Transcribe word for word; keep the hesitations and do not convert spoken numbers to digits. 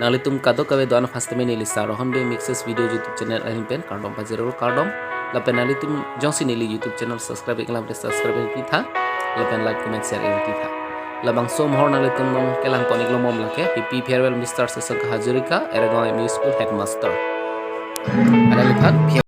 Nanglitum kadokave do-an first time neli Sir Rohon Bey Mixes Video YouTube channel ahin pen kardom pajirlo, kardom. Lapen nanglitum jongsi neli YouTube channel subscribe iklam te subscribe ingtitha. Lapen like, comment, share ingtitha. Labangso amahor nanglitum nangkelang pon iklo mom lake Happy Farewell Mister Shashank Hazarika, Eregang M E School Headmaster. Ada liphan P